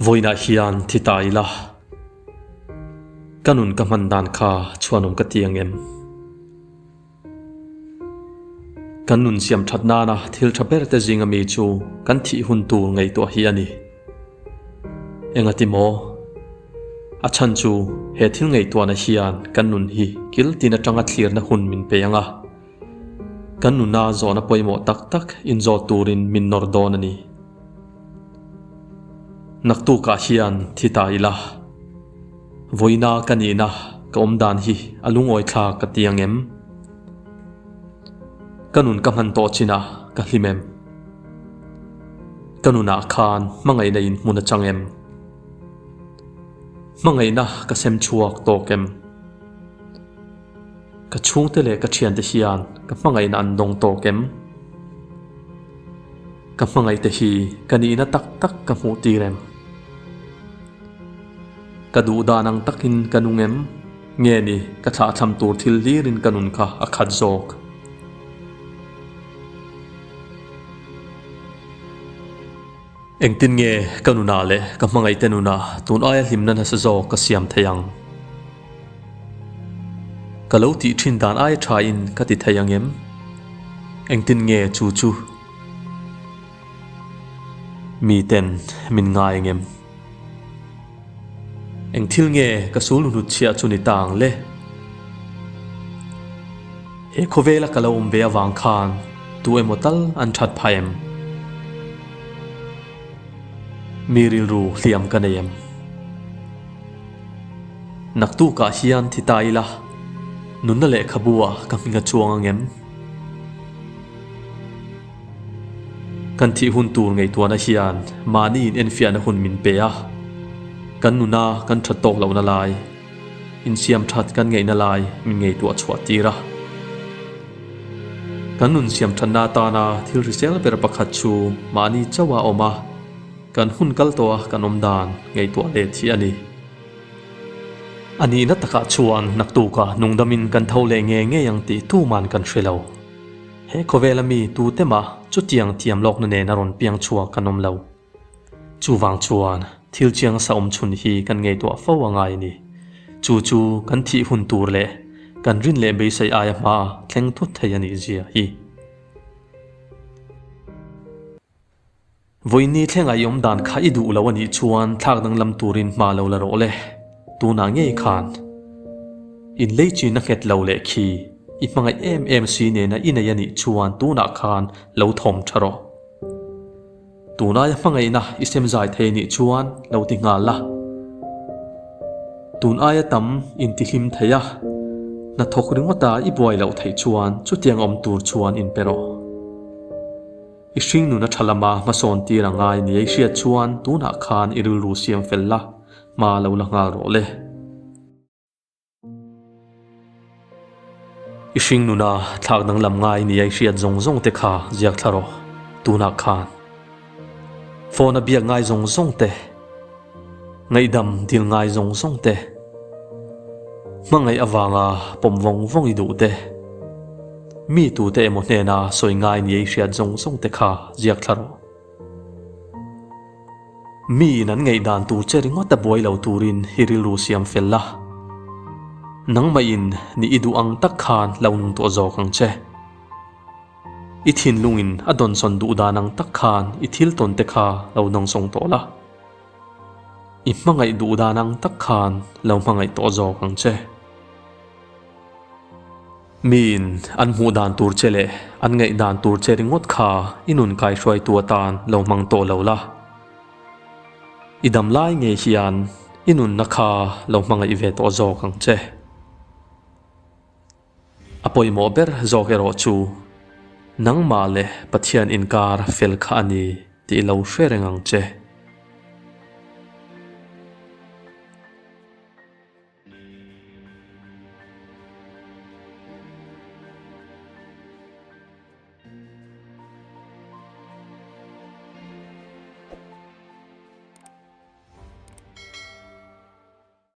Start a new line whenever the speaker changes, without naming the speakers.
Vawiinah hian thi ta ila, ka nun ka hman dan kha chhuanawm ka ti ang em? Kan nun siam that nana thil tha ber te zinga mi chu kan thih hun tur ngaihtuah hi a ni. Engati maw? A chhan chu he thil ngaihtuahna hian kan nun hi kil tin atanga thlirna hun min pe ang a. Kan nuna zawhna pawimawh tak tak inzawt turin min nawr dawn a ni. Naktukah hian thi ta ila, vawiina ka nihna ka awm dan hi a lungawi thlak ka ti ang em? Ka nun ka hman tawh chinah ka hlim em? Ka nunah khan hmangaihna in hmun a chang em? Hmangaihna ka sem chhuak tawk em? Ka chhungte leh ka thiante hian ka hmangaihna an dawng tawk em? Ka hmangaihte hi ka nihna tak tak ka hmuh tir em? Ka duh dan ang takin ka nung em? Nge ni ka thlahthlam tur thil hlirin ka nun kha a khat zawk? Engtin nge ka nunah leh ka hmangaihte nunah tun aia hlimna nasa zawk ka siam thei ang? Ka lo tih thin dan aia thain ka ti thei ang em? Engtin nge chu chu miten min ngai ang em? Eng thil nge ka sul hnut chhiah chu ni ta ang le? He khawvela ka lo awm ve avang khan tu emaw tal an that phah em? Mi rilru hliam ka nei em? Naktukah hian thi ta ila, nunna lehkhabu ah ka hming a chuang ang em? Kan thih hun tur ngaihtuahna hian mahni in enfiahna hun min pe a, kan nuna kan that tawk lohna lai, insiam that kan ngaihna lai min ngaihtuah chhuah tir a. Kan nun siam thatna atana thil hrisel ber pakhat chu mahni chauh a awm a, kan hun kal tawh a kan awm dan ngaihtuah let hi a ni. A nihna takah chuan naktukah nungdamin kan tho leh nge ngei ang tih tuman kan hre lo. He khawvela mi tute mah chutiang thiam lawkna nen a rawn piang chhuak kan awm lo. Chuvang chuan thil chiang sa awm chhun hi kan ngaihtuah fo a ngai a ni. Chu chu kan thih hun tur leh kan rin leh beisei aia hma thleng thut thei a nih zia hi. Vawiini thlengah i awm dan kha i duh lo a nih chuan thlak danglam turin hma lo la rawh le. Tunah ngei khan in lei chin a nghet lo leh khi i hmangaih em em si nena i nei a nih chuan tunah khan lo thawm tha rawh. Tunai a hmangaihna i sem zai thei nih chuan lo ti nghal la. Tun aia tam in ti hlim thei a, hnathawk ringawta i buai loh theih chuan chutiang awm tur chuan in pe rawh. I hringnun a tha lama hmasawn tir a ngai ni ei hriat chuan tunah khan i rilru siam fel la, hma lo la nghal rawh le. I hringnuna thlak danglam ngai ni ei hriat zawng zawng te kha ziak thla rawh, tunah khan. Phone a biak ngai zawng zawng te, ngaihdam dil ngai zawng zawng te, hmangaih avanga pawm vawng vawng i duh te, mi tute emaw hnena sawi ngai ni ei hriat zawng zawng te kha ziak thla rawh. Mi in an ngaihdan tur che ringawt a buai lo turin i rilru siam fel la. Nangmah in ni i duh ang tak khan lo nung tawh zawk ang che. I thinlungin a dawnsawn duh dan ang tak khan i thil tawn te kha lo dawngsawng tawh la. I hmangaih duh dan ang tak khan lo hmangaih tawh zawk ang che. Miin an hmuh dan tur che leh an ngaih dan tur che ringawt kha i nun kaihruaitu atan lo hmang tawh lo la. I dam lai ngei hian i nunna kha lo hmangaih ve tawh zawk ang che. A pawimawh ber zawk erawh chu nangmah leh Pathian inkar fel kha a ni tih lo hre reng ang che.